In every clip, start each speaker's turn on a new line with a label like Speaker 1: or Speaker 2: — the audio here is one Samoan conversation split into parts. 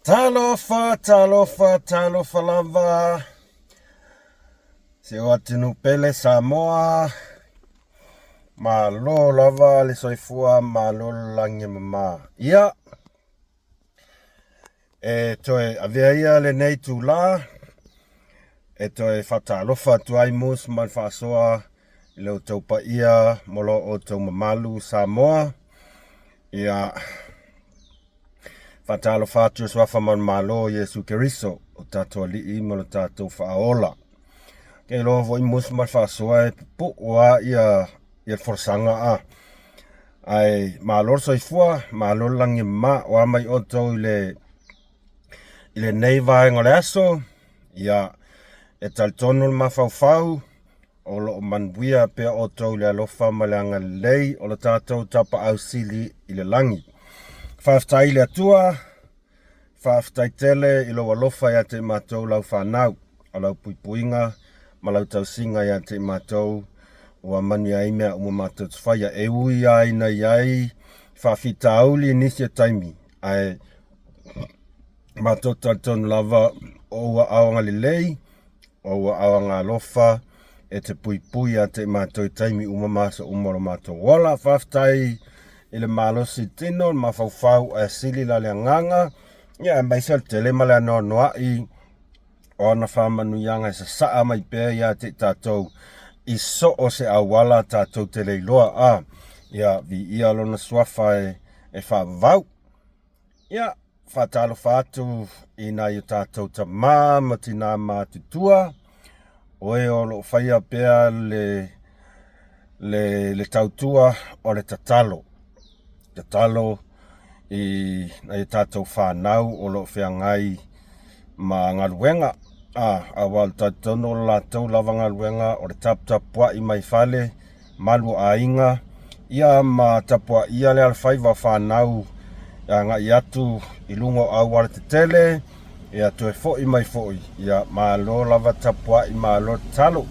Speaker 1: Talofa, talofa, talofa lava. Si o atunuu pele Samoa. Malo lava le soifua, malo le lagi e mama. Ia, e toe avea ia lenei itulā e toe faatalofa atu ai Mus ma le faasoa i lo outou paia ma lo outou mamalu Samoa. Ia, faatalofa atu i le Suafa manumalo o Iesu Keriso, o tatou Alii ma lo tatou Faaola. Ke iloa foi Mus ma le faasoa e pupu'u lava ia le folasaga a. Ae malo le soifua, malo le lagi e mama, o a mai outou i le i lenei vaega o le aso, ia e talitonu le mafaufau o lo o manuia pea outou i le alofa ma le agalelei o le tatou Tapaau Sili i le lagi. Faafetai i le Atua, faafetai tele i lou alofa ia te i matou lau fanau, o lau puipuiga ma lau tausiga ia te i matou ua manuia ai mea uma matou te faia. E ui lava ina i ai faafitauli i nisi o taimi, ae matou talitonu lava o ou aao agalelei, o ou aao agalofa e te puipui ia te i matou i taimi uma ma aso uma o lo matou ola. Faafetai i le malosi tino, le mafaufau ae sili la le agaga, ia aemaise o le tele ma le anoanoai o ana faamanuiaga e sasaa mai pea ia te i tatou i so o se auala tatou te le iloa. A ia viia lona suafa e faavavau. Ia, faatalofa atu i nai o tatou tamā ma tinā matutua, o e o lo o faia pea le, le, le tautua o le tatalo. Tatalo i nai o tatou fanau o lo o feagai ma galuega, a, aua o le talitonu o le latou lava galuega o le taputapuai mai fale, malu o aiga, ia ma tapuaia le alofaiva o fanau e agai atu i luga o auala tetele, ia toe foi mai foi, ia malo lava tapuai, malo tatalo.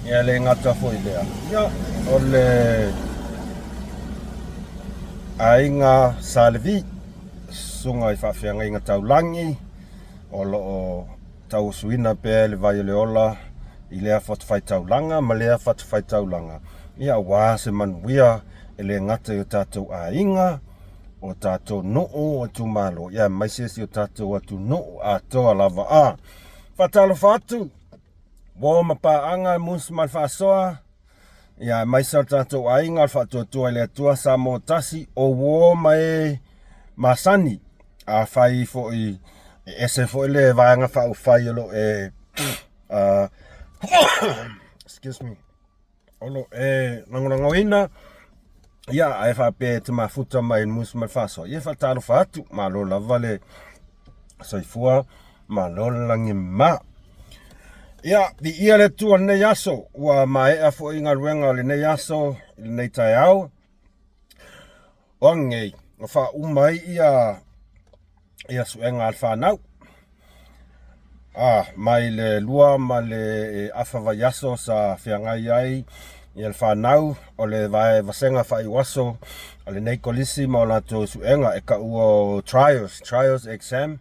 Speaker 1: Ia le gata foi lea, ia o le aiga Sa Levi, susuga i faafeagaiga taulagi o lo o tauasuina pea e le vai o le ola i lea fatafaitaulaga ma lea fatafaitaulaga, ia aua se manuia e le gata i o tatou aiga, o tatou nuu, o itumalo, ia aemaise si o tatou atunuu atoa lava. A faatalofa atu, uo ma paaga, musu ma le faasoa, ia aemaise o le tatou aiga o le Faatuatua i le Atua Samoa tasi, o uo ma e masani. Afai foi e ese foi le vaega faaupufai o lo o e excuse me, o lo o e lagolagoina, ia ae faapea e te mafuta mai i le musu ma le faasoa, ia e faatalofa atu, malo lava le soifua, malo le lagi e mama. Ia, viia le Atua i lenei aso, ua maea foi galuega o lenei aso i lenei taeao. O ananei, na faauma ai ia ia suega a le fanau. A, mai le 2 ma le afa vaiaso sa feagai ai ia le fanau o le vasega faaiuaso a lenei kolisi ma o latou suega e taua o trials, trials exam.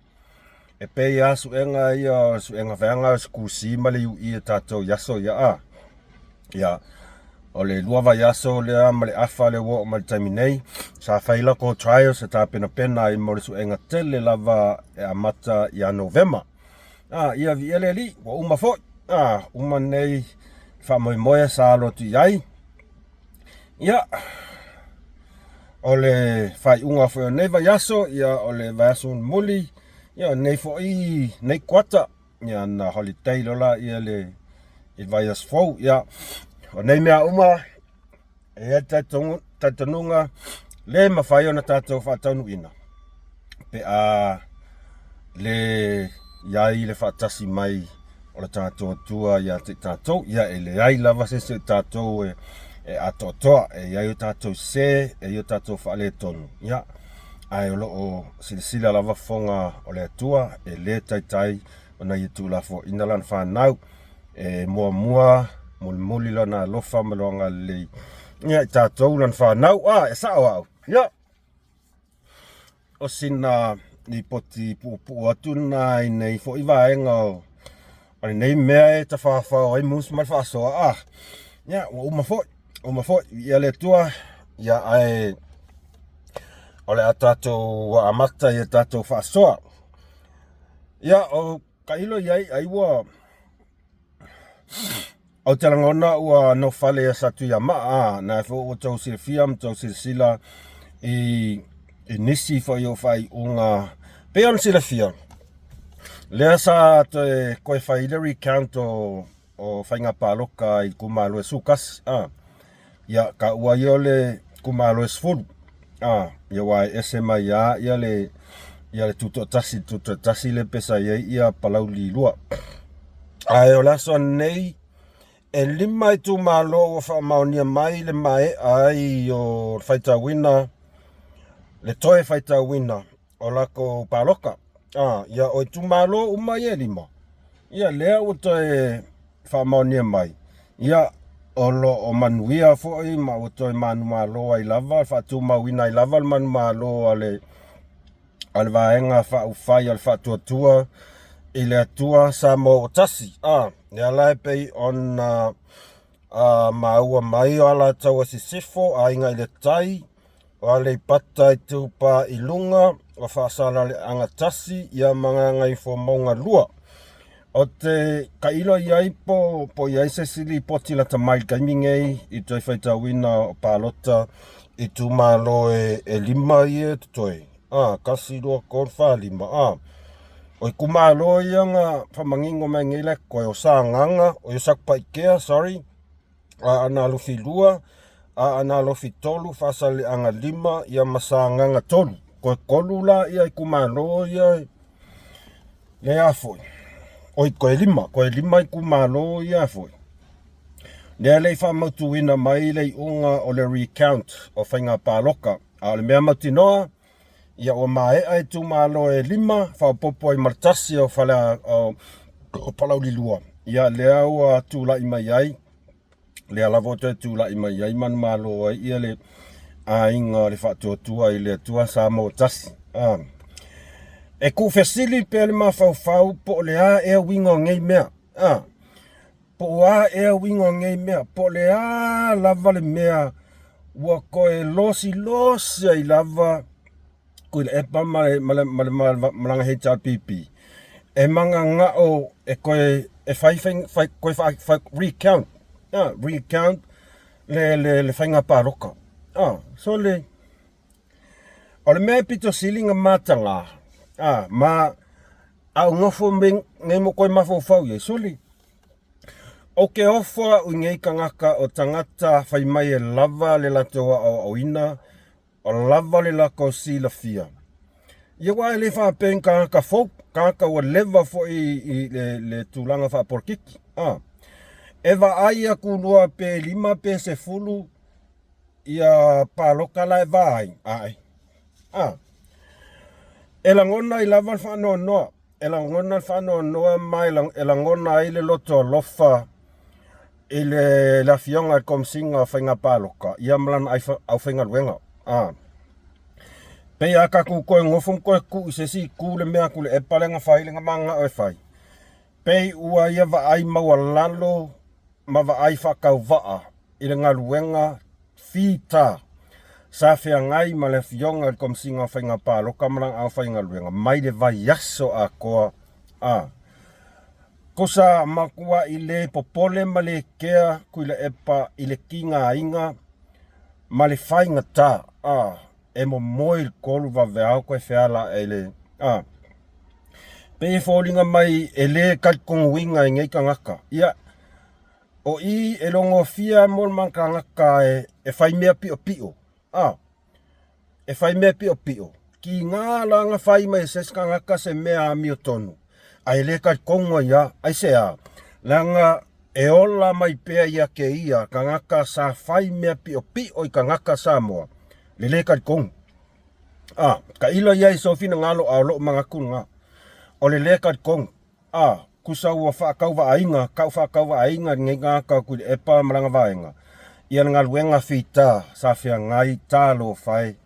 Speaker 1: E pei lava suega ia o suega vaega o le SC ma le UE a tatou i aso ia a. Ia, o le 2 vaiaso lea ma le afa lea ua oo mai i le taimi nei, sa fai latou trials e tapenapena ai mo le suega tele lava e amata ia Novema. A, ia viia le Alii, ua uma foi. A, uma nei faamoemoe sa alo atu i ai. Ia, o le faaiuga foi o lenei vaiaso, ia o le vaiaso mulimuli, ia o lenei foi nei kuata, ia na holiday loa laia le i le vaiaso fou. Ia, o nei mea uma, e i ai le talitonuga, le mafai ona tatou faataunuuina pe a le i ai le faatasi mai o le tatou Atua ia te i tatou. Ia, e leai lava se isi o tatou e atoatoa, e i ai o tatou sese, e i ai o tatou faaletonu, ia, ae o lo o silasila lava fofoga o le Atua, e le taitai ona ia tuulafoaiina lana fanau, e muamua mulimuli lona alofa ma lona agalelei ia i tatou lana fanau. A, e sao au. Ia, o sina lipoti puupuu atu lena i nei foi vaega o lenei mea e tafafao ai mus ma le faasoa a. Ia, ua uma foi, uma foi, viia le Atua. Ia, ae o le a tatou amata i a tatou faasoa. Ia, o tailo i ai, ai ua Ou te lagona ua nofale ia Satuiamaa, na foi ua tou silafia ma tou silasila i nisi foi o faaiuga pei ona silafia, lea sa toe fai le recount o faiga palota i itumalo e 11, a. Ia, taua ia o le itumalo e 10, a. Ia, aua e ese mai lava le tutoatasi, le tutoatasi lea pei sa i ai Palauli 2. Ae o le aso nei, e 5 itumalo ua faamaonia mai le maea ai o le faitauina, le toe faitauina o latou palota. Ia, o itumalo uma ia e 5, ia lea ua toe faamaonia mai, ia, o lo o manuia foi ma ua toe manumalo ai lava, faatumauina ai lava le manumalo a le Vaega Faaupufai a le Faatuatua i le Atua Samoa ua Tasi. Lea la e pei ona maua mai o Alataua Sisifo, Aiga i le Tai, o Aleipata Itupa i Luga, o Faasaleleaga 1, ia ma Gagaifomauga 2. Ou te tailo i ai po o i ai se isi lipoti lata mai i le taimi nei i le toe faitauina o palota i itumalo e 5 ia e totoe. 1, 2, 3, 4, 5. O itumalo ia na faamanino mai nei la e totoe, o Sagaga, o Satupaitea, sorry, Aana Alofi 2, Aana Alofi 3, Faasaleleaga 5, ia ma Sagaga 3. Toe 3 la ia itumalo ia lea foi. Oi, toe 5, toe 5 itumalo ia foi. Lea le i faamautuina mai le iuga o le recount o faiga palota. A o le mea mautinoa, ia ua maea itumalo e 5, faaopoopo ai ma le 1 o fale o Palauli 2. Ia lea ua tulai mai ai, lea lava ua toe tulai mai ai manumalo ai ia le aiga o le Faatuatua i le Atua Samoa Tasi. E tuufesili pea le mafaufau po o le a ea uiga o nei mea. Po o a ea uiga o nei mea, po o le a lava le mea ua toe losilosi ai lava Tuilaepa ma le malaga HRPP e mananao e toe e fai toe recount, recount le faiga palota. So le o le mea e pito sili ona mataga, ma a ou nofo nei ma toe mafaufau i ai, sole, ou te ofo au i nei tagata o tagata fai mai e lava le latou aoaoina, o lava le latou silafia. Ia aua e le faapea ni tagata fou, tagata ua leva foi i le tulaga faapolokiki. E vaai atu loa pe 5 pe 10 ia palota la e vaai, ae. E lagona ai lava le faanoanoa, e lagona le faanoanoa ma e lagona ai le loto alofa i le Afioga i le Komesina o Faiga Palota ia ma lana aufaigaluega. Pei a tatou toe nofo ma toe tuu i se isi itu le mea a Tuilaepa lea na fai lea na mananao e fai, pei ua ia vaai maualalo ma vaai faatauvaa i le galuega fita sa feagai ma le Afioga i le Komesina o Faiga Palota ma lana aufaigaluega mai le vaiaso atoa. Tusa matuai le popole ma le kea Tuilaepa i le tigaina ma le faigata e momoe i le 3 vaveao toe feala ae i le Pei e foliga mai e le talitonuina e nei tagata. Ia, o i e logofia mo le tagata e fai mea piopio, e fai mea piopio, tiga la ona fai mai e se isi tagata se mea amiotonu, ae le talitonu ai lava. Aisea? Leaga e ola mai pea ia te ia tagata sa fai mea piopio i tagata Samoa, le le talitonu. Tailo i ai i sou finagalo a o lou manatu lena, o le le talitonu. Tusa ua faatauvaaiga, tau faatauvaaiga i lenei tagata o Tuilaepa ma lana vaega, ia le galuega fita sa feagai talofa e.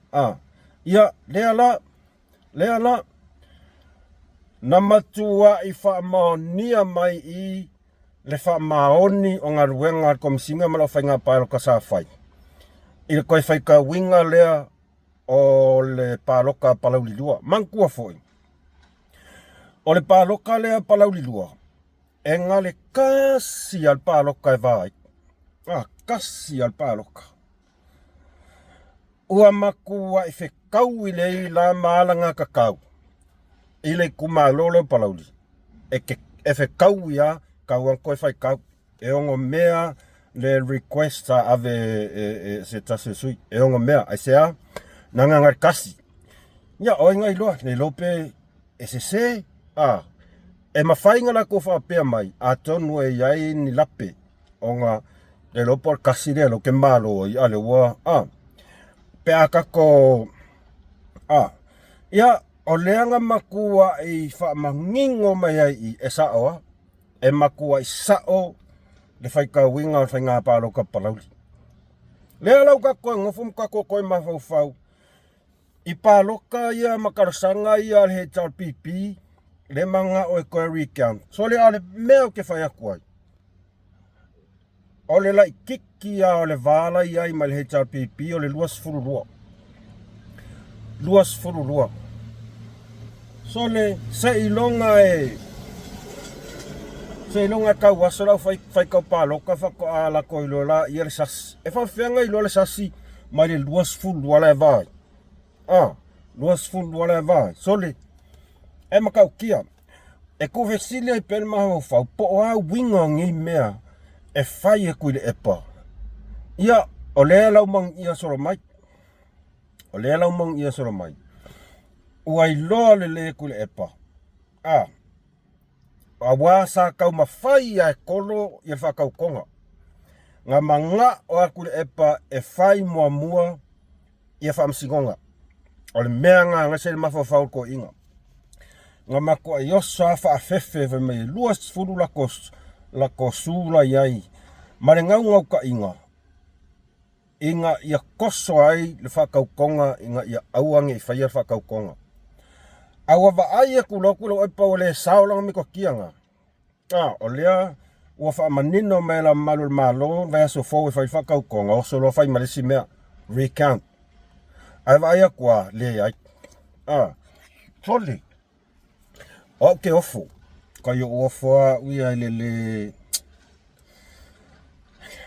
Speaker 1: Ia, lea la, lea la. Na matuaʻi faamaonia mai i le faamaoni o galuega a le Komesina ma lau faiga paloka sa fai i le toe faitauina lea o le paloka a Palauli 2. Manatua foi, o le paloka lea a Palauli 2, e na le tasi a le paloka e va ai. A, tasi a le paloka. Ua matuaʻi fetaui lei la ma alagatatau i le itumalo lea o Palauli e te e fetaui a tau ona toe faitau e ono mea le request sa ave e se tasi o sui e ono mea aisea na na le tasi ia o ai na iloa le iloa pe e sese a e mafai ona latou faapea mai atonu e i ai ni lape ona le iloa po o le tasi lea lea ou te malo ai a lea ua a pe a tatou a ia o lea na matuai faamanino mai ai i e sao a e matuai sao le faitauina o le faiga palota Palauli. Lea la ua tatou nofo ma tatou toe mafaufau i palota ia ma talosaga ia a le HRPP le manao e toe recount. So le a le mea ou te fai atu ai, o le laititi a o le va la i ai ma le HRPP o le 22. 22. So le seiloga e seiloga e tau aso lau fai faitau palota faatoa latou iloa laia le sasi. E faapefea ona iloa le sasi mai le 22 la e va ai? A, 22 la e va ai. Sole, e matautia. E tuufesili ai pea le mafaufau po o a uiga o nei mea e fai e Tuilaepa. Ia, o lea e laumanuia solo mai. O lea e laumanuia solo mai. Ua iloa lelei e Tuilaepa, a, auā sa taumafai lava e kolo ia le faatautoga. Na manao lava Tuilaepa e fai muamua ia faamasinoga. O le mea lena na ese le mafaufau o le toeaina. Na matuai oso lava faafefe fai mai e 20 latou su la i ai ma le naunautaiga ina ia toso ai le faatautoga ina ia aua ne i faia le faatautoga. A ua vaai atu loa Tuilaepa ua le sao lana metotia lena, A, o lea ua faamanino mai e le mamalu o le Malo le vaiaso fou e fai faatautoga, oso loa fai ma le isi mea, recount. Ae vaai atu a, leai. A, sole, o au ke ofo, kai ou ofo a au ia i le le,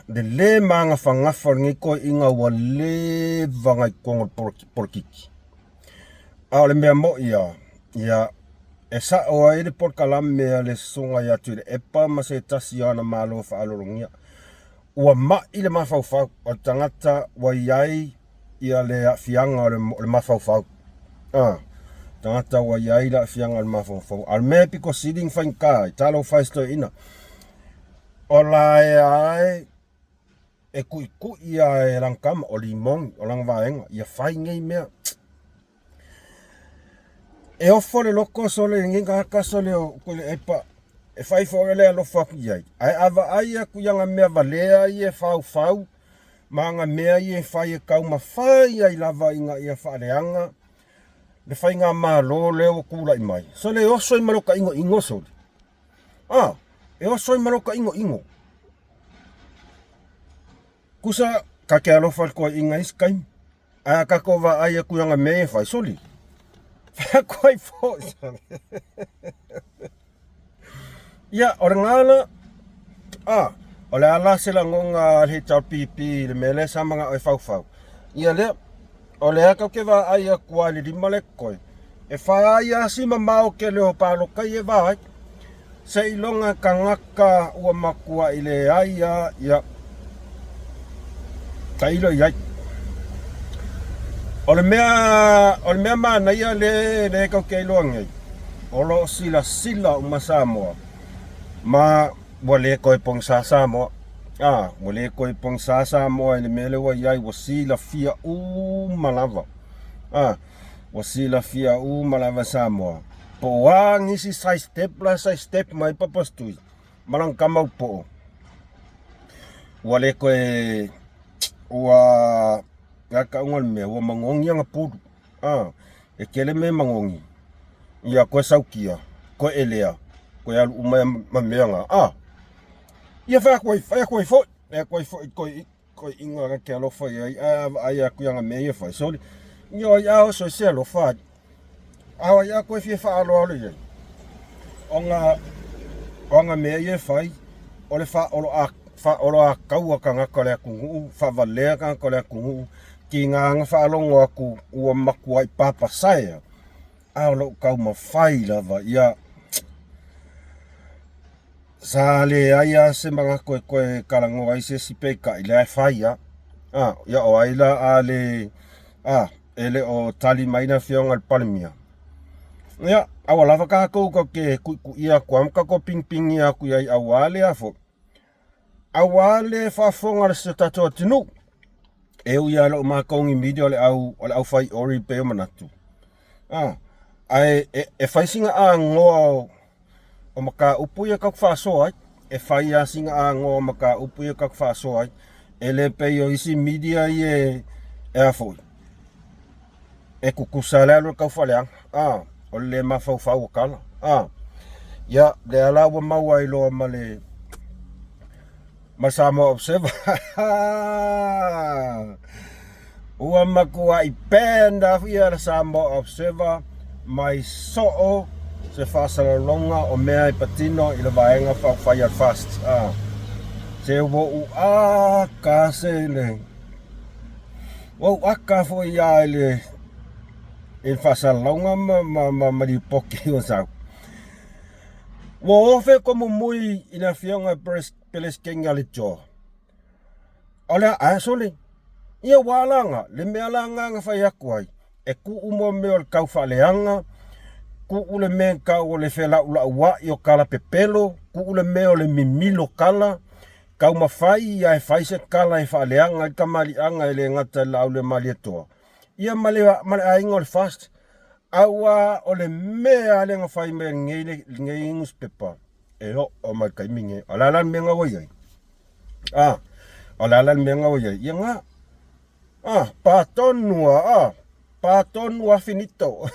Speaker 1: le le magafagafa o lenei toeaiina ua leva ona i totonu o le polokiki. A o le mea moi lava, ia, e sao ai le polokalame a le Susuga ia Tuilaepa ma se tasi o ana malo faaaloalogia. Ua mai le mafaufau o le tagata ua i ai ia le aafiaga o le mafaufau. A, tagata ua i ai le aafiaga o le mafaufau. A o le mea e pito sili ona faigata ai, talofa e si toeaina, o la e lava e tuitui lava e lana tama, o Limoni, o lana vaega, ia fai nei mea. E ofo le loko sole i lenei tagata sole o Tuilaepa, e fai foi le alofa atu i ai. Ae a vaai atu i ana mea valea ia e faufau ma ana mea ia e fai e taumafai ai lava ina ia faaleaga le faigamalo lea ua tulai mai. Sole e oso ai ma lota inoino sole. A, e oso ai ma lota inoino. Kusa, ka te alofa le toeaiina i isi taimi. Ae a tatou vaai atu i ana mea ia e fai, soli, fai atu ai foi, sole. Ia, o lena la, a, o le a la se lagona a le HRPP i le mea lea sa manao e faufau. Ia lea, o lea tatou te vaai atu lava i le lima lea e totoe, e fai lava si mamao tele o palota ia e va ai. Seiloga tagata ua matuai leai lava, ia, tailo i ai. O le mea, o le mea manaia lea, lea tatou te iloa nei, o lo o silasila uma Samoa, ma ua le toe pogisa Samoa. A, ua le toe pogisa Samoa i le mea lea ua i ai, ua silafia uma lava. A, ua silafia uma lava Samoa. Po o a nisi side step la side step mai Papa Stui ma lana tama upoo. Ua le toe ua le tauga o le mea ua magogi ana pulu. A, e tele mea e magogi. Ia koe saukia. Koe elea, koe alu uma ma mea nga. Ah, ia fai aku ai, fai aku ai foi, fai aku ai foi koe koe inga ka ke alofa i ai, a ai aku ia mea ia fai. Soli, ia ai ao so se alofa. A ai aku e fia faaloalo i ai. O nga o nga mea ia fai, o le faolo a faolo a kaua kangaka o le atunuu, faavalea kangaka o le atunuu, ki ngā faalogo aku ua makuai papasaea. A o lou taumafai lava ia sa leai lava se manatu e toe talanoa ai se isi peitai lea e fai lava. A, ia o ai la a le a e le o tali mai le afioga i le Palemia. Ia, aua lava tatou tatou te tuituia atu lava ma tatou pinipinia atu i ai aua le a foi, aua le faafofoga a si o tatou atunuu. E ui lava i lou matou ni media o le au o le au fai ori pei o manatu. A, ae e fai sina agoa o mataupu ia tatou te faasoa ai. E fai lava sina agoa o mataupu ia tatou te faasoa ai. E le pei o isi media ia e a foi, e tutusa le alu o le taufaaleaga, a, o le le mafaufau o tala, a. Ia, lea la ua maua ai loa ma le ma Samoa Observer. Ua matuai banned ia le Samoa Observer mai soo se faasalalauga o mea e patino i le vaega faaupufai a le FAST. Ah. Se ua ou aka se le ua ou aka foi ia i le i le faasalalauga ma, ma, ma, ma lipoti o sau. Ua ofe ko mumui i le afioga Pelesitene a le Joa. O le a sole. Ia ua alaga, le mea la na fai atu ai, e tuu mo mea o le tau faaleaga, tuu le mea tau o le felaulau o tala pepelo, tuu le mea o le mimilo tala, taumafai ia e fai se tala e faaleaga ai le tamaliiaga e le gata i le Laauliamalietoa, ia ma le, ma le aiga o le FAST. Aua o le mea lea na fai mai e lenei, lenei nusipepa e oo mai le taimi lenei. O le a la le mea na ua i ai? Ah, o le a la le mea na ua i ai? Ia na, ah, patonu a, ah, patonu a finito.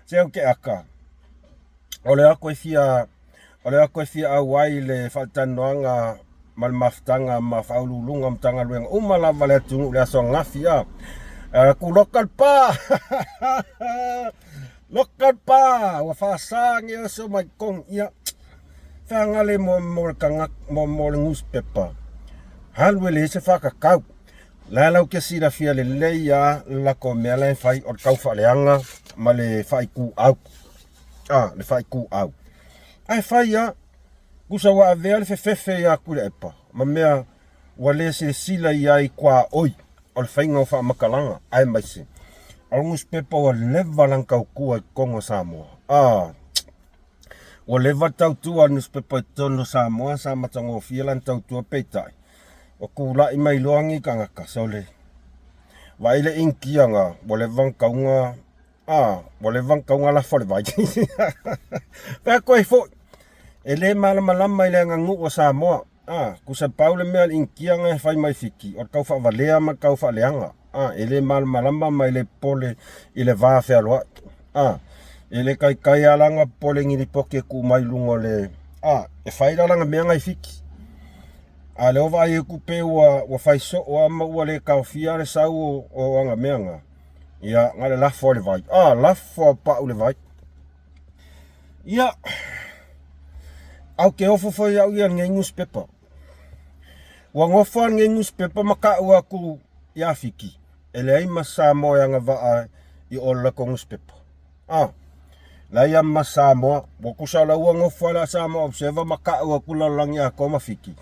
Speaker 1: Se au ke aka. O le ako e fia, o le ako e fia auai i le faatalanoaga ma le mafutaga ma faauluuluga o Matagaluega uma lava le atunuu le aso ananafi a. Ku loka le pa. Loka le pa, ua faasa nei oso mai totonu ia. Feagale mo mo le tagata mo mo le newspaper. Alu e leai se faakakau. La lau ke silafia lelei lava le latou mea la e fai o le taufaaleaga ma le faaituau. Ah, le faaituau. Ae fai lava. Tusa ua avea le fefefe ia Tuilaepa ma mea ua le silasila i ai tuaoi o le faiga o faamatalaga aemaise o le nusipepa ua leva lana tautua i totonu o Samoa. Ah, ua leva le tautua a le nusipepa i totonu o Samoa, sa matagofie lana tautua peitai ua tulai mai loa ni tagata sole vaai le Initia na ua leva ona tauga Ah, ua leva ona tauga lafo le vai. Fai atu ai foi, e le malamalama i le aganuu a Samoa. Ah, tusa pau le mea a le Initia na e fai mai Fiti, o le tau faavalea ma le tau faaleaga. Ah, e le malamalama ma e le popole i le va fealoai. Ah, e le taitai lava la ona popole i ni lipoti e tuu mai i luga o le... Ah, e fai la lana mea na i Fiti. A lea ua vaai atu pei ua, ua fai soo lava ma ua le taofia le sau o, o ana mea na. Ia, na o le lafo a le vai. Ah, lafo a pau le vai. Ia, au ke ofo foi au ia lenei newspaper. Ua nofo a lenei newspaper ma ka'u atu ia Fiti, e leai ma Samoa e agavaa i o le latou newspaper. Ah, leai a ma Samoa, ua tusa la ua nofo a le Samoa Observer ma ka'u atu lalolagi atoa ma Fiti.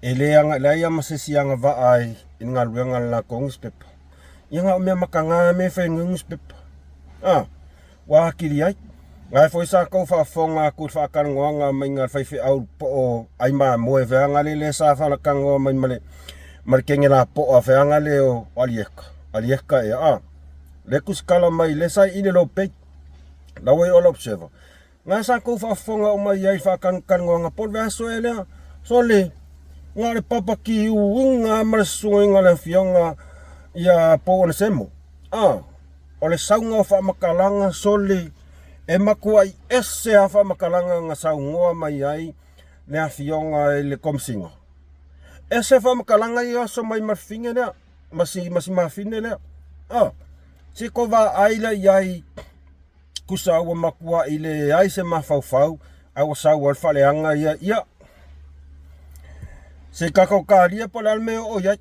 Speaker 1: E le aga, leai a ma se isi agavaa i le galuega a le latou newspaper. Ia na o mea mataga mea e fai nei newspaper. Ah, ua atili ai. Ngai foi sa tou faafofoga atu i le faatalanoaga mai na faifeau po o ai mamoe feaga le le sa faalakanoa mai ma le ma le kene lapoa feaga le o Alieka. Alieka ea ah. Le tusikala mai le sa i le lopei. La ua i o le observer. Na sa tou faafofoga uma i ai i faatanoaga po o le vaiaso ea lea. Sole, na o le papa kiuina lava ma le susugaina o le afioga ia Paul Onesemo. A, o le sauga o faamatalaga, sole, E matuai ese lava faamatalaga na saunoa mai ai le afioga i le Komesina. Ese faamatalaga ia oso mai ma le fafine lea, ma si, ma si mafine lea. Ah, se i tou vaai lea i ai, tusa ua matuai leai se mafaufau, ae ua sau ai le faaleaga ia, ia, se i tatou talia po o le a le mea e oo i ai.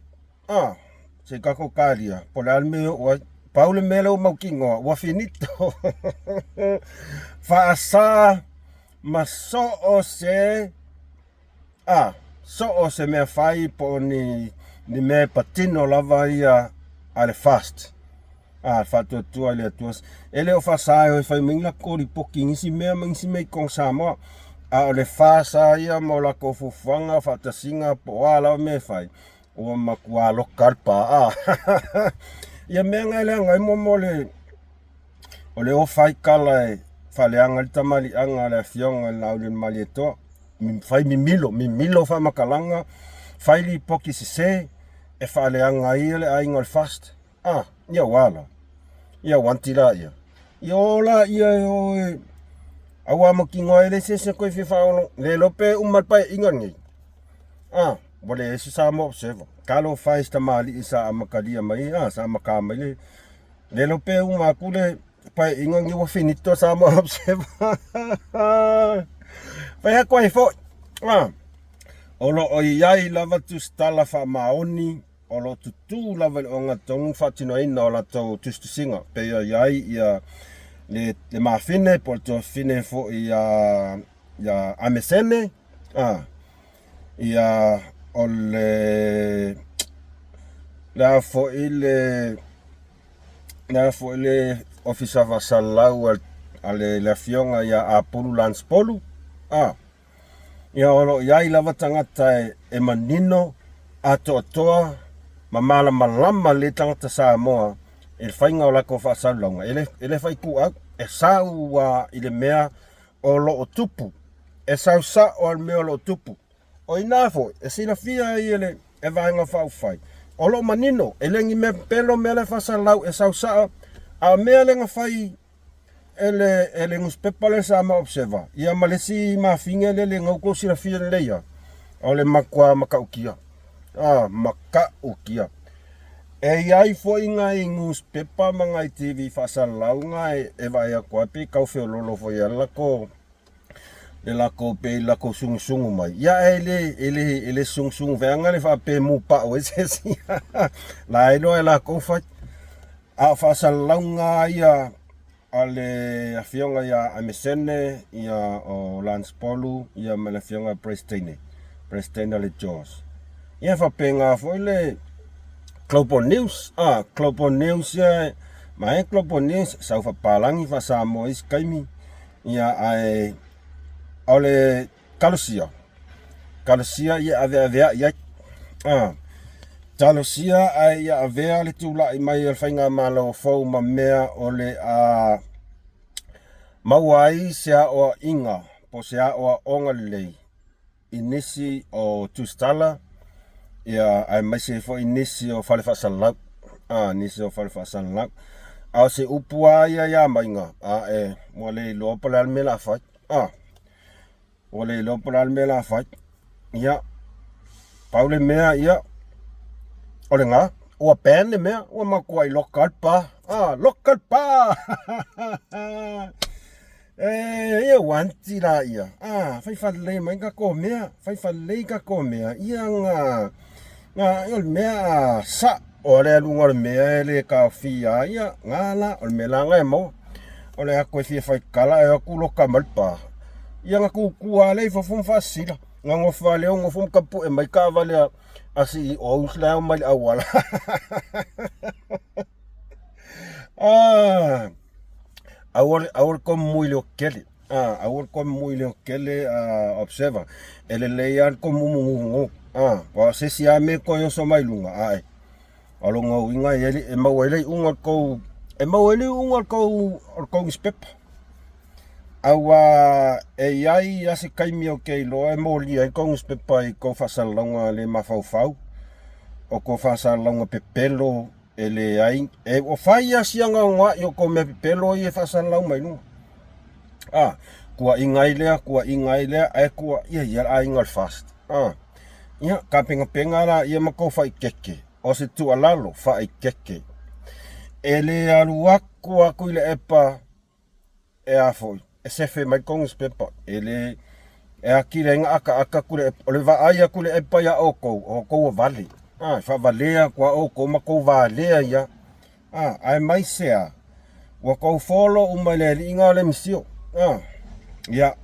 Speaker 1: Ah, se i tatou talia po o le a le mea e oo ai. Pau le mea lea ua mautinoa, ua finito. Faasa ma soo se a soo se mea fai po o ni, ni mea e patino lava ia a le FAST. A le faatuatua i le Atua. E le o faasa e o e fai mai ni latou lipoti i nisi mea ma nisi mea i totonu o Samoa. A o le FAST lava ia ma o latou fuafuaga, faatasiga po o a lava mea e fai, ua matua loka le pa. Ia mea na e leaga ai mo le o le ofa ai tala e faaleaga ai le tamaliiaga a le afioga i le Laaulialemalietoa. Fai mimilo, mimilo faamatalaga, fai lipoti sese e faaleaga ai le aiga o le FAST. Ah, ia ua la. Ia ua anti la ia. Ia o la ia e o e. Aua mautinoa e leai se isi e toe fia faaono. Le iloa pe uma le paeaiga lenei. Ah, ua leai se Samoa Observer. Talofa e i si tamalii sa amatalia mai, ah, sa amata mai le. Le iloa pe uma atu le paeaiga lenei ua finito le Samoa Observer. Fai atu ai foi, ah, o lo o i ai lava tusitala faamaoni o lo o tutū lava i le ogatotonu faatinoina o latou tusitusiga pei o i ai ia le, le mafine po o le tuafafine foi ia ia Amesene a ia o le le a foi le le a foi le ofisa faasalalau a le, le afioga ia Apulu Lance Polu a Ia o lo o i ai lava tagata e manino, atoatoa ma malamalama lelei tagata Samoa i le faiga o latou faasalalauga, e le, e le fai ituau, e sau lava i le mea o lo o tupu, e sau sao lava i le mea o lo o tupu. O i ina foi, e silafia ai e le e Vaega Faaupufai, o lo o manino, e le ni mea pepelo mea la e faasalalau, e sau sao, a o mea lea na fai e le, e le nusipepa lea Samoa Observer, ia ma le isi mafine lea le gau tou silafia lelei ia, o le matua matautia. Ah, matautia. E i ai foi nai newspaper ma nai TV faasalalau na e, e vaai atu ai pe tau feololo foi ia latou le latou pe latou sugusugu mai. Ia e le e le e le sugusugu veaga le faapea mu pau ai se isi. La e iloa e latou fai. A o faasalalauga ia a le afioga ia Amesene, ia o Lance Polu, ia ma le afioga President, President le George. Ia faapena foi le Global News, ah, Global News ia, ma e Global News, sau faapalagi faa-Samoa isi taimi, ia ae o le Talosia, talosia ia aveaveai ai. Ah, talosia ae ia avea le tulai mai o le faigamalo fou ma mea o le a maua ai se aoaiga po o se aoaoga lelei i nisi o tusitala ia aemaise foi nisi o fale faasalalau. Ah, nisi o fale faasalalau. A o se upu lava ia ia maiga, a e ua le iloa po o le a le mea o le a fai. Ah, Ua le iloa po o le a le mea o le a fai. Ia, pau le mea, ia, o lena, ua ban le mea, ua matuai loka le pa. Ah, loka le pa! E, ia ua anti la ia. Ah, fai faalelei mai tatou mea, fai faalelei tatou mea. Ia na, na, o le mea a sa O le aluga o le mea e le taofia ai, ia, na la, o le mea la na e maua. O le atu e fia fai tala e o atu loka mai le pa. Ia na tutu lava lea i fafo ma faasisila. Na nofo lava lea nofo ma tapue mai taavale a, a CEOs la e omai i le auala. ah, aua le, aua le komu i le tele. Ah, aua le komu i le tele ah, observer. E lelei lava le komu mumu. Ah, wa se isi lava mea toe oso mai luga, ae o lona uiga e, e maua ai le iuga o le tou, e maua ai le iuga o le tou, o le tou newspaper. Aua e i ai lava se taimi ou te iloa e molia ai tou newspaper i tou faasalalauga le mafaufau, o tou faasalalauga pepelo e leai, e, ua fai lava si anoanoai o tou mea pepelo ia e faasalalau mai luga. A, kuaʻiga ai lea, kuaʻiga ai lea, ae kuaʻia ia le aiga o le FAST. A, ia, kapengapenga la ia ma kou faikeke, o se tuualalo, faikeke. E le alu aku a Tuilaepa e a foi, e sefe mai kou newspaper, e le, e atili ai na akaaka Tuilaepa, o le vaai a Tuilaepa ia outou, o outou ua vale. A, e faavalea atu a outou ma tou valea ia. A, aemaise a, ua tou folo uma i le aliiga o le misio. A, ia,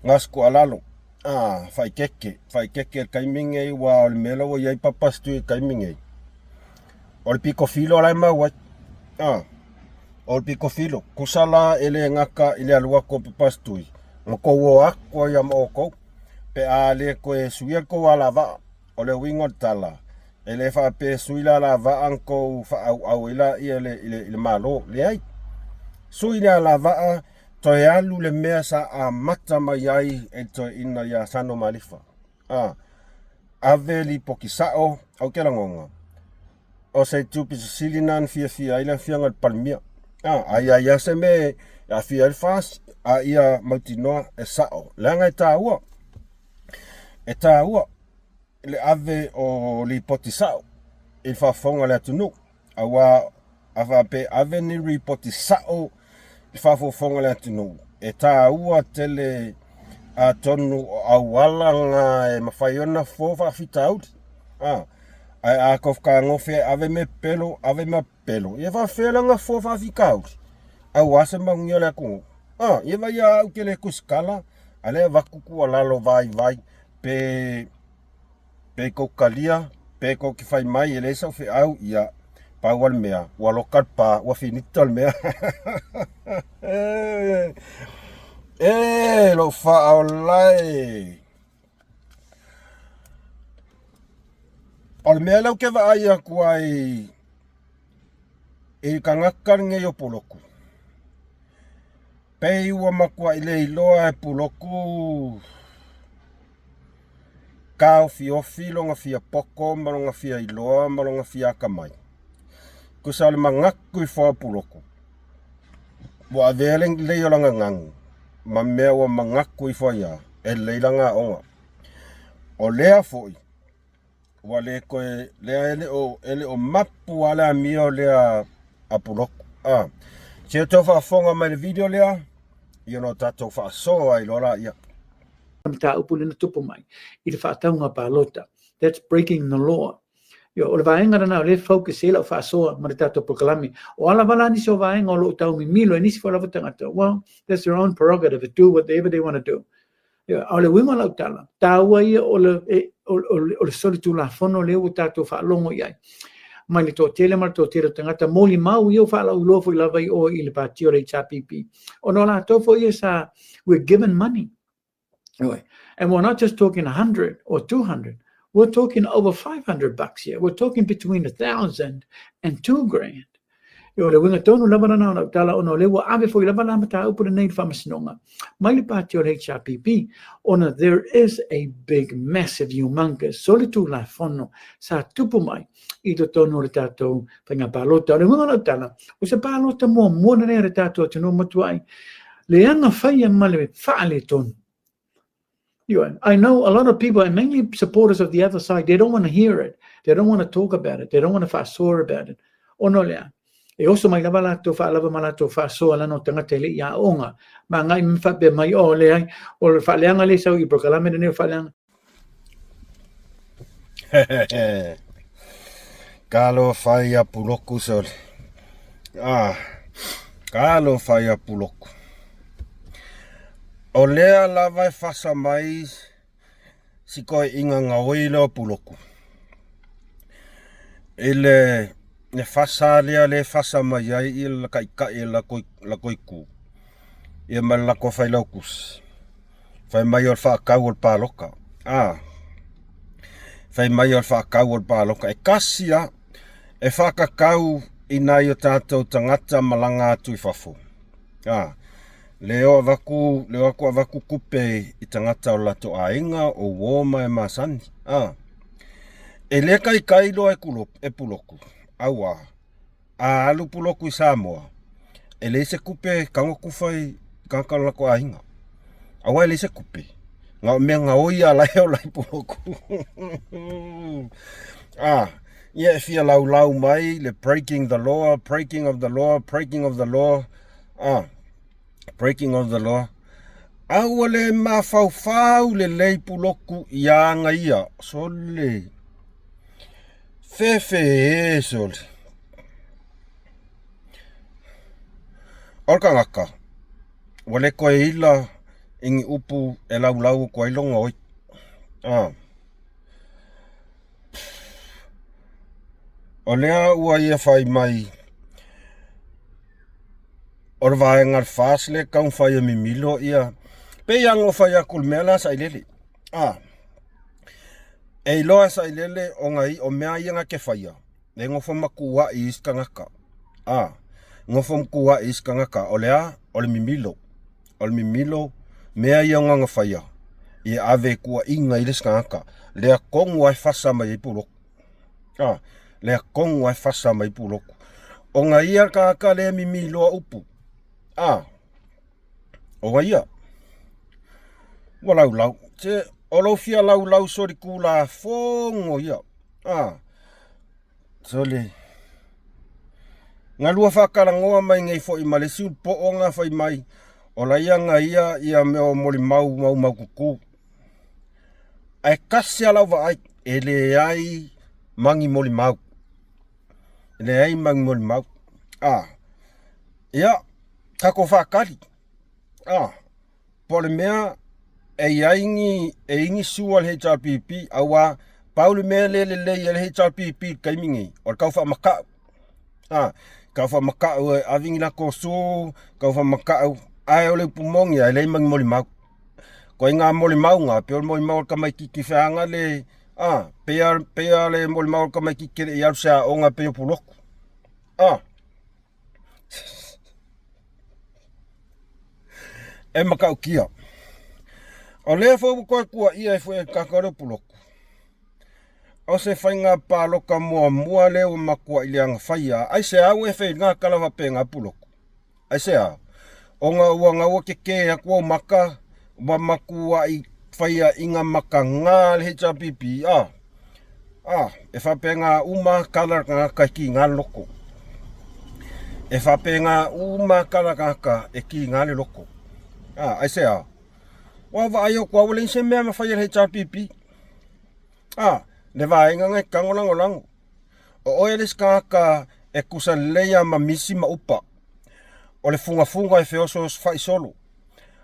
Speaker 1: na se tuualalo, a, faaeteete, faaeteete i le taimi lenei aua o le mea la ua i ai Papa Street i le taimi lenei, o le pito filo la e mau ai. A, o le pito filo, tusa la e le gata i le alu atu o Papa Street, na tou o atu ai lava ma outou, pe a le toe suia le tou alavaa. O le uiga o le tala, e le faapea e sui le alavaa na tou faaauau ai laia i le Malo. Leai. Sui le alavaa, toe alu le mea sa amata mai ai e le toeaina ia Sano Malifa. A, ave lipoti sao, ou te lagona, o se itu pito sili lena na fiafia ai le afioga i le Palemia. A, a i ai lava se mea e aafia ai le FAST, a ia mautinoa e sao, leaga e taua. E taua le ave o lipoti sao i le faafofoga a le atunuu, aua a faapea e ave ni lipoti sao i le faafofoga a le atunuu, e taua tele atonu o auala na e mafai ona fofo faafitauli. Ae a fetagofi e ave mea pepelo, ave mea pepelo, ia e faapefea la ona fofo faafitauli aua se manuia o le atunuu. Ia vaai au ou te le tusitala, a o lea e avatu tuualalo vaivai pe pe tou talia pe tou te fai mai e leai sau feau, ia pau lava le mea ua loka le pa ua finito le mea. E lou faaola e. O le mea lea ou te vaai atu ai i le tagata lenei o Pulotu, pei ua matuai le iloa e Pulotu taofiofi lona fia poto ma lona fia iloa ma lona fia atamai. Tusa o le manatu ifo a Pulotu, ua avea le lelei o lana ganu ma mea ua manatu ifo ai lava e lelei lana aoga. O lea foi ua le toe lea e le o e le o mapu lava le amio lea a Pulotu. A, se i tou faafofoga mai i le video lea, ia ona tatou faasoa ai loa laia.
Speaker 2: Mataupu lea na tupu mai i le faatauga palota. That's breaking the law. Ioe, o le vaega lena o lea e focus i ai lau faasoa ma le tatou polokalame. O a lava la nisi o vaega o lo o tau mimilo e nisi foi lava tagata, well, that's their own prerogative to do whatever they want to do. Ioe, a o le uiga o lau tala, taua ia o le, e, o, o, o le solitulafono lea ua tatou faalogo i ai. Mai le toatele ma le toatele o tagata, molimau ia ua faalauiloa foi lava i o i le pati o le HRPP. Ona o latou foi ia sa, we're given money. Ioe. And we're not just talking 100 or 200. We're talking over 500 bucks here. We're talking between 1,000 and 2 grand. O le uiga tonu lava lena o lau tala ona o lea ua ave foi lava la mataupu lenei i le faamasinoga mai le pati o le HRPP ona there is a big massive humongous solitulafono sa tupu mai i totonu o le tatou faiga palota. O le uiga o lau tala, o se palota muamua lenei a le tatou atunuu matuai leaga faia ma le faaletonu. I know a lot of people, and mainly supporters of the other side, they don't want to hear it. They don't want to talk about it. They don't want to faasoa about it. Ona o lea, e oso mai lava latou faalava ma latou faasoa lana o tagata e le i aoga. Ma agai ma faapea mai, oh, leai, o le faaleaga lea sau i polokalame lenei o faaleaga.
Speaker 1: Talofa ia Puloku sole. Ah, talofa ia Puloku. O lea lava e fasa mai si toeaina gaoi lea o Puloku. I le le fasa lea le fasa mai ai i le taitai o le latou itu ia ma le latou failautusi. Fai mai o le faatau o le palota. A, fai mai o le faatau o le palota. E tasi lava e faatatau i nai o tatou tagata malaga atu i fafo. A, le o avatu, le o atu avatu tupe i tagata o latou aiga, o uo ma e masani. A, e le taitai loa e e Pulotu, auā, a alu Pulotu i Samoa, e leai se tupe e tago tufa i tagata o le latou aiga. Aua e leai se tupe, na o mea gaoi lava la e ola ai Puloku. Ah, ia e fia laulau mai le breaking the law, breaking of the law, breaking of the law. Ah, breaking of the law. A ua le mafaufau lelei Puloku i aga ia, sole. Fefe e sole. O le tagata, ua le toe ila i ni upu e laulau atu ai lona oi. Ah. O lea ua ia fai mai o le vaega o le FAST lea e taumafai e mimilo ia pei lava ona ou fai atu i le mea lea a Sailele. Ah. E iloa e Sailele ona o mea ia na te faia, e nofo ma tuuai i isi tagata. A, nofo ma tuuai i isi tagata, o le a? O le mimilo. O le mimilo, mea ia o na faia, ia ave e tuuaiga i le isi tagata. Lea tonu lava e fasa mai ai Pulotu. A, lea tonu lava e fasa mai ai Pulotu. Ona ia le tagata lea e mimiloa upu. A, o ia? Ua laulau. Se, o lou fia laulau solitulafono ia. A, sole. Galua faatalanoa mai nei foi ma le isi ulupo'o na fai mai, o la ia na ia ia mea o molimau maumaututu. Ae tasi lava lau vaai, e leai ma ni molimau. E leai ma ni molimau. A, ia, tatou faatali. A, po o le mea e i ai ni, e i ai ni sua a le HRPP, aua pau le mea lea e lelei ai le HRPP i le taimi nei, o le tau faamatau. A, tau faamatau e ave ni latou su, tau faamatau, ae o le upu moni lava, e leai ma ni molimau. Ituaiga molimau na, pei o le molimau a le tamaitiiti feaga le, a, pei lava, pei lava le molimau a le tamaitiiti e le i alu i se aoga pei o Pulotu. A. E matautia. O lea foi ua toe tuuaia ai foi e le tagata lea o Pulotu, o se faiga palota muamua lea ua matuai leaga faia. Aisea ua e fai ai lena tala faapena Pulotu? Aisea? Ona ua naua tetē atu ou maka, ua matuai faiaʻiga mataga a le HRPP, a, a, e faapena uma tala a le tagata e kiga le loto. E faapena uma tala a le tagata e kiga le loto. A, aisea? Ua vaai atu lava ua leai se mea e mafai e le HRPP. A, le vaega na e tago lagolago. O oe le isi tagata e tusa lelei lava ma misi ma upa. O le fugafuga e feosoosofai solo.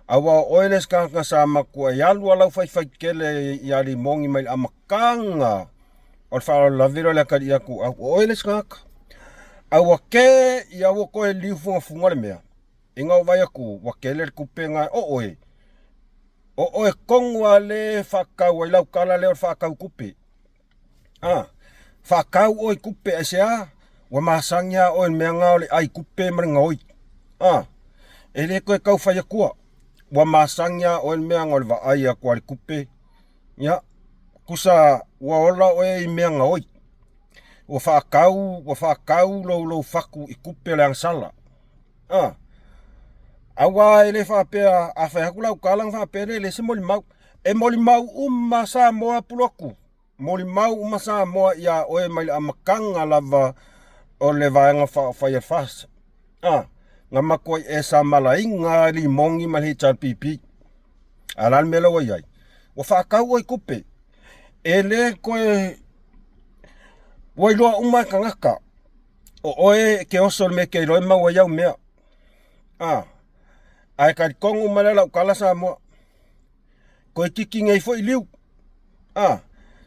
Speaker 1: Aua o oe le isi tagata sa matuai alu a lau faifai tele ia Limogi mai le amataga o le faalavelave lea o le atalii atu au. O oe le isi tagata. Ae ua ke ia ua toe liu fugafuga le mea. Ina ua vaai atu ua tele le tupe na o oe. O oe tonu lava le faatau ai lau tala lea o le faatau tupe. A, faatau oe i tupe aisea? Ua masani lava oe i le mea lena o le ai tupe ma le gaoi. A, e le toe tau fai atua. Ua masani lava oe i le mea lena o le vaai atu lava i le tupe. Ia, tusa ua ola oe i mea gaoi. Ua faatau, ua faatau lou, lou fatu i tupe o le agasala. A, aua e le faapea a fai atu lau tala ona faapea lea e leai se molimau. E molimau uma Samoa Pulotu, molimau uma Samoa iā oe mai le amataga lava o le Vaega Faaupufai a le FAST. A, na matuai e samalaina limogi ma le HRPP. A o le a le mea la ua i ai? Ua faatau oe i tupe. E le toe, ua iloa uma e tagata o oe e te oso i le mea e te iloa e maua ai au mea. A, ae talitonu mai la lau tala Samoa, toeitiiti nei foi liu. A,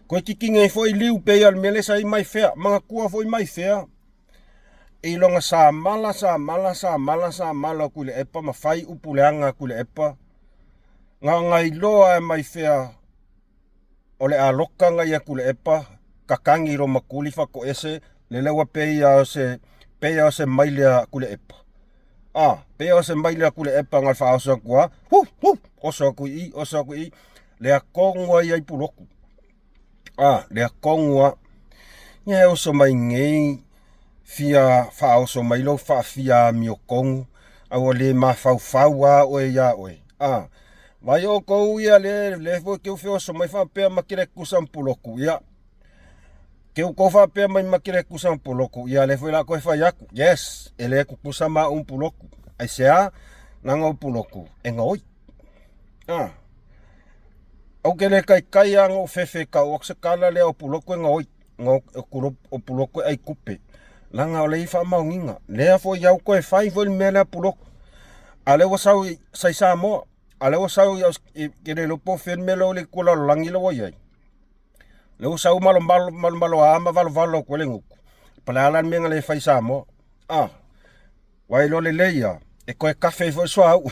Speaker 1: toeitiiti nei foi liu pei o le mea lea sa i mai fea, manatua foi mai fea i lona samala samala samala samala o Tuilaepa ma fai upu leaga a Tuilaepa. Na ona iloa e mai fea o le aloka na ia Tuilaepa tatagi i loma tuli faatoese lele ua pei lava o se pei lava o se maile a Tuilaepa. A, pei lava o se maile a Tuilaepa na o le faaoso atu lava, hu hu, oso atu i i, oso atu i i, lea tonu lava ia i Pulotu. A, lea tonu lava. Ia e oso mai nei fia faaoso mai lou faafia amiotonu. A ua le mafaufau lava oe iā oe. A, vai outou ia le, le foi ke feoso mai faapea ma ke le tutusa ma Pulotu, ia. Ke outou faapea mai ma ke le tutusa ma Pulotu, ia le foi la toe fai atu. Yes, e le tutusa ma au ma Pulotu. Aisea? Leaga o Pulotu e gaoi. A, ou te le taitai lava ona ou fefe e tau atu se tala lea o Pulotu e gaoi. O Pulotu e ai tupe. Leaga o le i faamaoniga. Lea foi au toe fai foi le mea lea Pulotu. A lea ua sau i sai Samoa. A lea ua sau i ke le iloa po o fea le mea lea o le itu lalolagi lea ua i ai. Lea ua sau malomalo malomalo a ma valovalo atu ai le gutu. Po o le a la le mea na le fai i Samoa. Ah. Ua iloa lelei ia, e toe kafe ai foi suauu.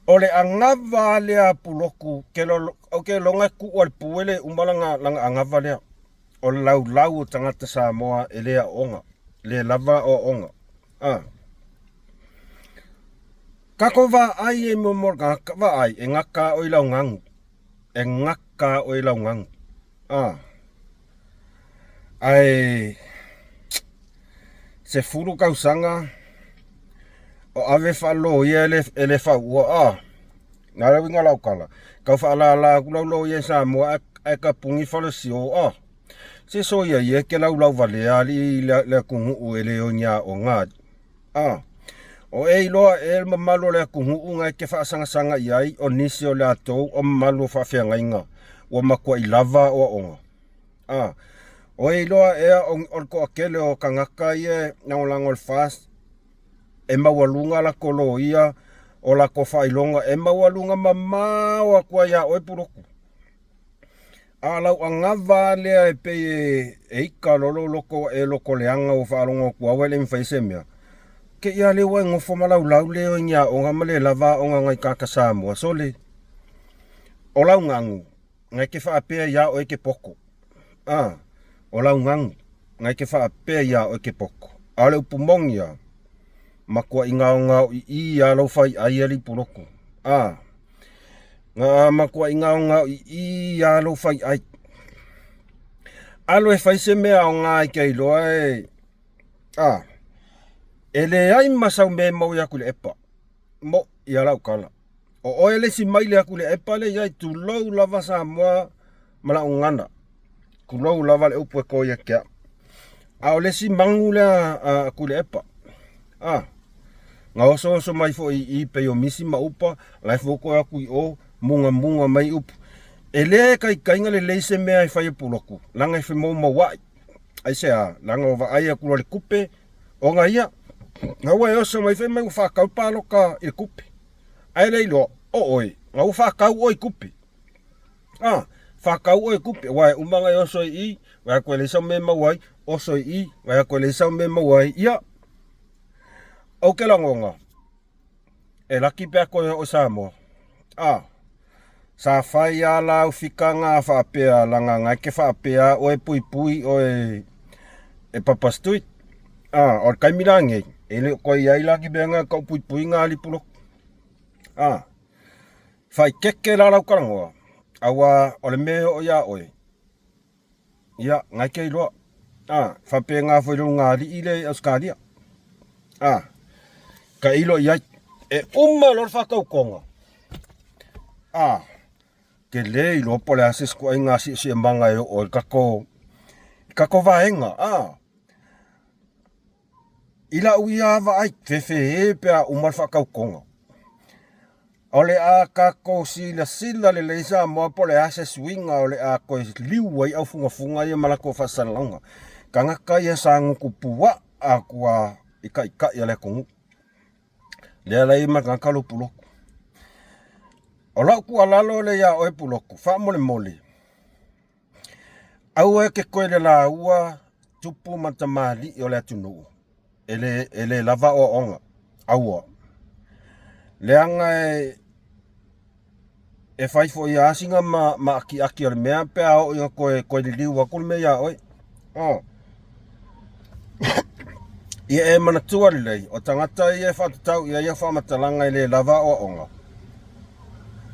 Speaker 1: O le agava lea a Pulotu, ke lo, ou te iloga e tuu a le pu e le uma lana, lana agava lea. O le laulau o tagata Samoa e le aoga, le lava aoaoga. Ah. Tatou vaai e mo mo vaai e gata oe i lau gagu. E gata oe i lau gagu. Ah. Ae 10 tausaga o ave faaloia e le, e le fauua ah. Na le uiga lau tala. Tau faalala atu lau loia i Samoa ae tapuni falesio ah. Se soia ia e ke laulau valea alii le, le atunuu e le o ni aoga ah. O e iloa e le mamalu o le atunuu na e ke faasagasagai ai o nisi o le atou o mamalu o faafeagaiga ua matuai lava aoaoga. Ah, o e iloa ea o, o le toatele o tagata ia e lagolago i le FAST e maualuga latou loia o latou faailoga e maualuga mamao atu ai iā oe Pulotu. A o lau agava lea e pei e, e ika loa lou loto e loto leaga ua faalogo atu au e le mafai se mea. Ke ia lea ua e nofo ma laulau lea i ni aoga ma le lava aoga nai tagata Samoa. Sole, o lau gagu, ngai ke faapea iā oe ke poto. A, o lau gagu, ngai ke faapea iā oe ke poto. A o le upu moni ia, matuai gaogaoiʻī lava lou faiʻai alii Pulotu. A, Nga matuai gaogaoiʻī lava lou faiʻai. Alo e fai se mea aoga i ke iloa e a e leai ma sau mea e maua atu i le epa. Mo ia lau tala. O oe le isi maile atu i le epa le iai tulou lava Samoa ma lau gagana. Tulou lava le upu e to ia te au. A o le isi magu lea a Tuilaepa. A, na osooso mai foi i i pei o misi ma upa, la e foi atu i o, mugamuga mai upu. E le taitaiga lelei se mea e fai e Pulotu, leaga e femoumouai. Aisea? Leaga o vaai atu loa i le tupe, ona ia, na ua e oso mai fai mai ua faatau le palota i le tupe. Ae le iloa, o oe, na ua faatau oe i tupe. A, faatau oe i tupe, aua e uma ona e oso i i, vaai atu e leai sau mea e maua ai, oso i i, vaai atu e leai sau mea e maua ai. Ia, ou te lagona, e laki pe a toe oo i Samoa. A, sa fai lava la au fikaga faapea laga na e ke faapea oe puipui oe e Papa Street. A, o le taimi la nei, e le o toe i ai la ni mea na tau puipuiga a alii Pulotu. A, Faikeke la lau talanoa, aua o le mea e oo iā oe, ia, ngai ke iloa. A, faapena foi i le ulugalii lea i Ausetalia. A, tailo i ai. E uma loa le faatautoga, a, ke le iloa po o le a se isi ituaiga siosiomanga e oo ai i le tatou, i le tatou vaega. A. I lau ia vaai, fefe pe a uma le faatautoga. O le a tatou silasila lelei Samoa po o le a se suiga o le a toe liu ai aufugafuga ia ma latou faasalalauga. Tagata ia sa gutu puaa atu lava i taitai o le atunuu. Lea la e i ai ma le tagata lea o Pulotu. O lau tuualalo lea ia oe Pulotu, faamolemole, Aua e te toe le laua tupu ma tamalii o le atunuu e le, e le lava aoaoga. Aua. Leaga e, e fai foi lava sina ma, maakiaki o le mea pe a oo ina toe, toe liliu atu le mea iā oe. Oh. Ia e manatua lelei, o tagata ia e faatatau i ai au faamatalaga e le lava aoaoga.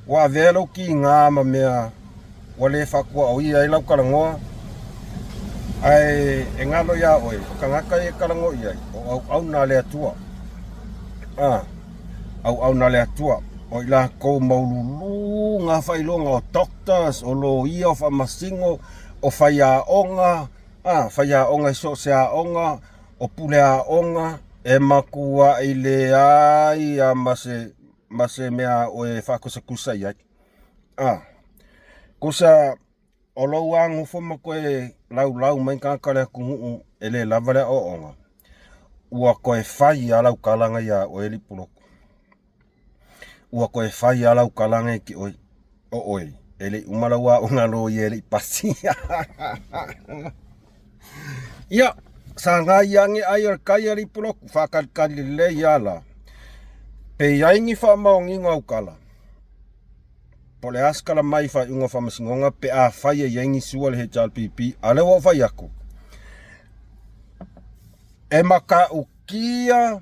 Speaker 1: Ua avea lou kiga ma mea ua le faatuaoia ai lau talanoa. Ae e galo iā oe, o tagata ia e talanoa i ai, o auauna a le Atua. A, auauna a le Atua, o i latou maualuluga faailoga o doctors, o loia, o faamasino, o faiaoga, a, faiaoga i so o se aoga, o pule aoga, e matuai leai lava ma se, ma se mea a oe e faakusakusa i ai. A, kusa O lou agofo ma toe laulau mai tagata o le atunuu e le lava le aoaoga, ua toe fai lava lau tala ia oe alii poloku. Ua toe fai lava lau tala ia te oe, o oe, e le i uma lau aoga loia e le i pasi. Ia, sagai ane ai o le tai alii poloku, faatalitali lelei lava la. Pe i ai ni faamaoniga o au tala, Po o le a se tala mai i faaiuga o faamasinoga pe afai e i ai ni sua le HRPP, a o lea ua ou fai atu, e matautia,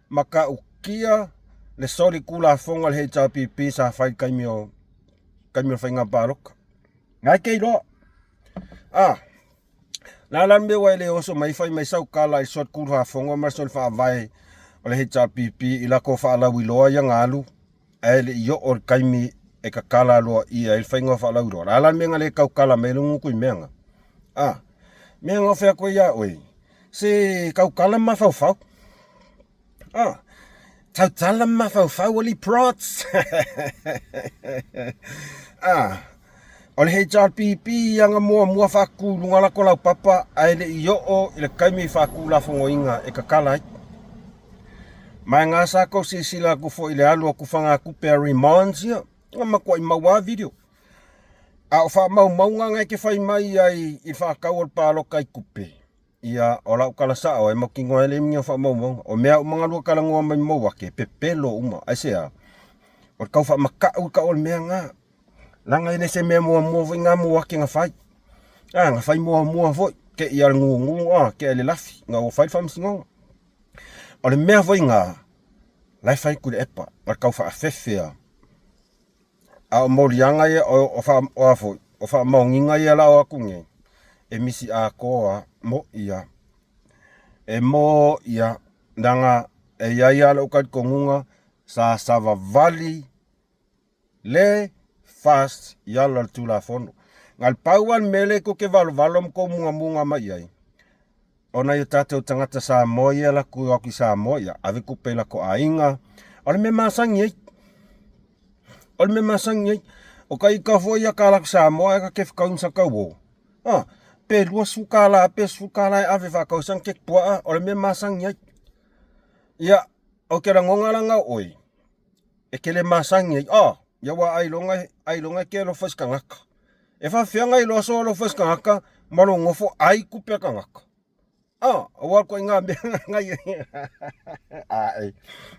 Speaker 1: matautia le soli tulafono a le HRPP sa fai i le taimi o taimi o le faiga palota. Na e te iloa. Ah, le a la le mea ua e le oso mai fai mai sau tala i le soli tulafono ma le soli faavae o le HRPP i latou faalauiloa ia na alu ae le i oo le taimi e tatala aloaia ai le faiga o faalauiloa. O le a la le mea na le tautala mai ai le gutu i mea na? A, mea na ou fai atu ai ia oe, se tautala ma mafaufau. A, tautala ma mafaufau alii prots. A, o le HRPP ana muamua faatutu i luga lako laupapa ae le i oo i le taimi faatulafonoina e tatala ai. Ma e na sa tou silasila atu foi i le alu atu fagatupe a Remonds ia, na matuai maua lava video. A o faamaumauga na e te fai mai ai i le faatau o le palota i tupe, ia o lau tala sao e mautinoa e leai ni faamaumauga. O mea uma na lua talanoa mai ma ou ake, e pepelo uma. Aisea? O le tau faamatau i tau o le mea na. Leaga e le se mea muamua foi na mo ake na fai. A, na fai muamua foi, te i a le gugu, a, te i a le lafi, na ua fai le faamasinoga. O le mea foi na, la e fai Tuilaepa, o le tau faafefe lava. A o moliaga ia, o, o, o a foi, o faamaoniga ia la o atu nei, e misi atoa lava, mo'i lava. E mo'i lava, leaga e i ai lava lou talitonuga, sa savavali le FAST i ala o le Tulafono. Na o le pau lava le mea lea tou te valevalo ma tou mugamuga mai i ai, o nai o tatou tagata Samoa ia e alu atu atu i Samoa, ia ave tupe i latou aiga. O le mea masani ai. O le mea masani ai. O ka ita foi ia ka alu atu Samoa ae ta te fetaui ma sa tauo. Ah, pe $20 pe $10 e ave faatau ai sana keke puaa, o le mea masani ai. Ia, ou te lagona la na o oe, e te le masani ai, ah, ia ua ailoga, ailoga e te alofa i se tagata. E faafefea ona iloa sou alofa i se tagata ma lou nofo ai tupe a tagata? Ah, aua ko ngā mea ngai ai.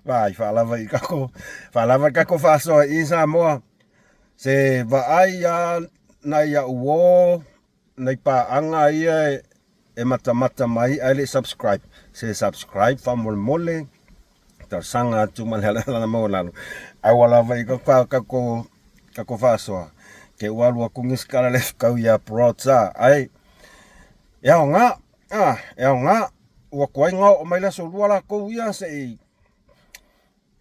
Speaker 1: Vai, faalava i kako, faalava i kako faasoa i Samoa. Se vaai a nai au uō, nai paaga ia e matamata mai ae le i subscribe, se subscribe faamolemole, talosaga atu ma le agaga maualalo, ae ua lava i ka tatou tatou faasoa, te ua alu atu nisi tala le fetau ia Prota, ae e aoga, a, e aoga, ua tuai ona oo mai le aso lua latou ia se i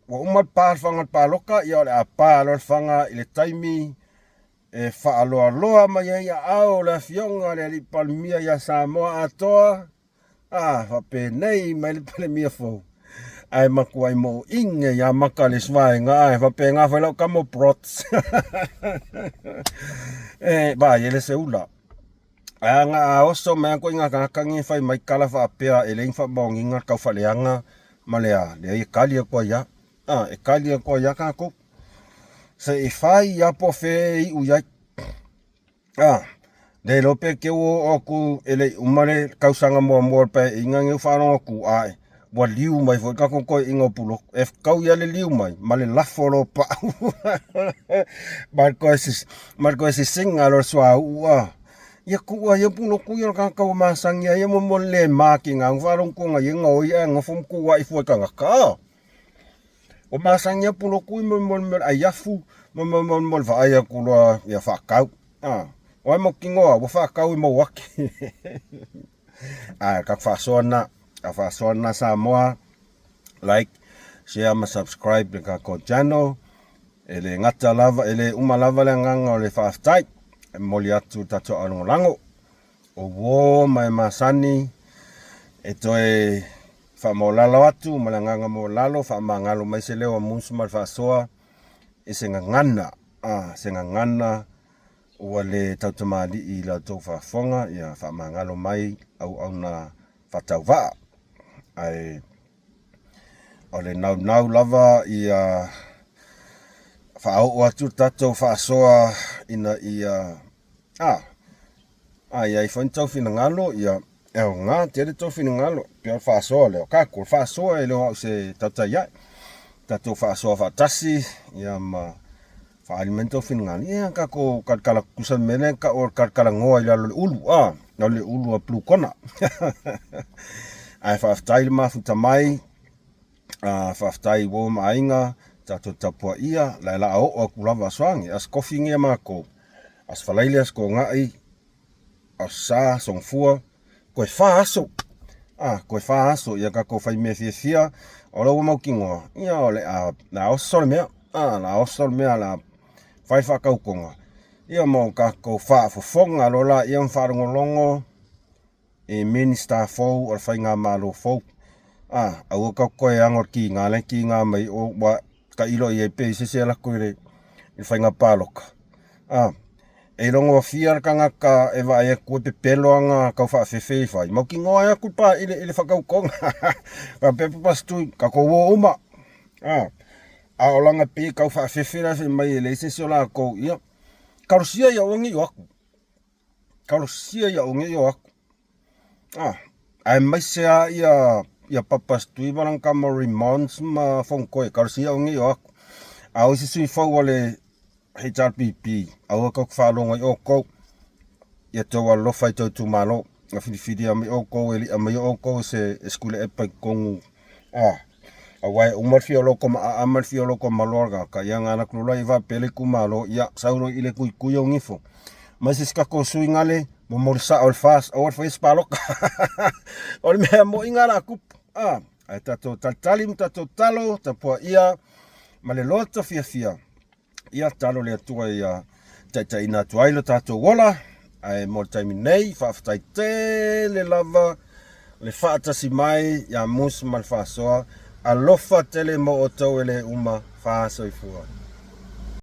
Speaker 1: ua uma le pa o le faga o le palota, ia o le a pa loa le faga i le taimi e faaloaloa mai ai aao o le afioga i le Alii Palemia ia Samoa atoa, a faapenei mai le Palemia fou, ae matuai moiga ia maka le isi vaega, ae faapena foi lau tama o Prots. E, vaai e le se ula. Ae ana a oso mai ana ituaiga tagata nei e fai mai tala faapea e leai ni faamaoniga le taufaaleaga ma le a, leai e kali atu ai lava. A, e kali atu ai lava tatou. Se i fai lava po o fea e iu i ai. A, le iloa pe te ua oo atu e le i uma le tausaga muamua o le Paeaiga lenei ua faalogo atu, ae ua liu mai foi le tatou toeaina o Pulotu. E fetaui lava le liu mai ma le lafo o lo pau ma le toe ma le toe sisiga loa o le suauu a. Ia tuu ai ia Pulotu ia o le tagata ua masani ai ia mo le le mati na ua faalogo atu ia gaoi ae nofo ma tuuai fua i tagata a. Ua masani lava Pulotu i mo le mea o le ai afu ma mo le vaai atu loa ia faatau. O ai mautinoa ua faatau i Mauaki. Ae ka faasoa na, ka faasoa na Samoa. Like, share ma subscribe le tatou channel. E le gata lava, e le uma lava le agaga o le faafetai. E momoli atu le tatou aulagolago. O uo ma e masani e toe faamaolalo atu ma le agaga maualalo, faamagalo mai se leo a musu ma le faasoa i se gagana, a, se gagana ua le tautamalii i la outou faafofoga, ia faamagalo mai auauna faatauvaa. Ae o le naunau lava ia faaoo atu le tatou faasoa ina ia, a, a i ai foi ni tou finagalo, ia e aoga tele tou finagalo, pei o le faasoa lea, o tatou, o le faasoa e le o au se tautai ae. Tatou faasoa faatasi, ia ma faaali mai ni tou finagalo, ia tatou talatala tutusa le mea lea e tau o le talatalanoa i lalo o le ulu, a, lalo o le ulu a Blue Kona. Ae faafetai le mafuta mai, a, faafetai i uo ma aiga, tatou tapuaia, la e la a oo atu lava Aso Age, Aso Tofi nei a matou, Aso Faraile, Aso Toonai, Aso Sa, Aso Gafua, toe fa aso, a, toe fa aso, ia tatou fai mea fiafia, o lea ua mautinoa, ia o le a, le a oso le mea, a, le a oso le mea, le a fai faatautoga, ia ma o tatou faafofoga loa laia ma faalogologo i Minista fou o le faigamalo fou. A, aua tatou toe ano i le kiga lea e kiga mai o ua tailo i ai pe i ai se isi e alu atu i le faiga palota. A, e iloga le tagata e vaai atu e pepelo ana tau faafefe e fai, mautinoa e atu pa i le faatautoga. Faapea Papasitui, tatou o uma. A, a o lana pei tau faafefe la fai mai e leai se isi o latou, ia, talosia ia aua ne i o atu. Talosia ia aua ne i o atu. A, aemaise lava ia ia Papasitui ma lana tama o Remons ma Fonotoe, talosia ia aua ne i o atu. A o isi sui fou a le HRPP, aua tatou te faalogo ai outou, ia outou alolofa i tou itumalo. Na filifilia mai outou e li'a mai outou e se e se tuilaepa i totonu a aua e uma le fia o loko ma aa ma le fia o loko ma loa ka ia ngana ku loa i va pele ku malo ia saulo i le kui kui o ngifo mai se ska ko sui ngale mo mo sa o le fas o le fai spaloka o le mea mo inga la ku a ai tatou talitali ma tatou talo tapua ia ma le loto fiafia Ia talo le Atua ia taitaiina atu ai lo tatou ola, ae mo le taimi nei, faafetai tele lava le faatasi mai ia Mus ma le Faasoa. Alofa tele mo outou e le uma, faasoifua.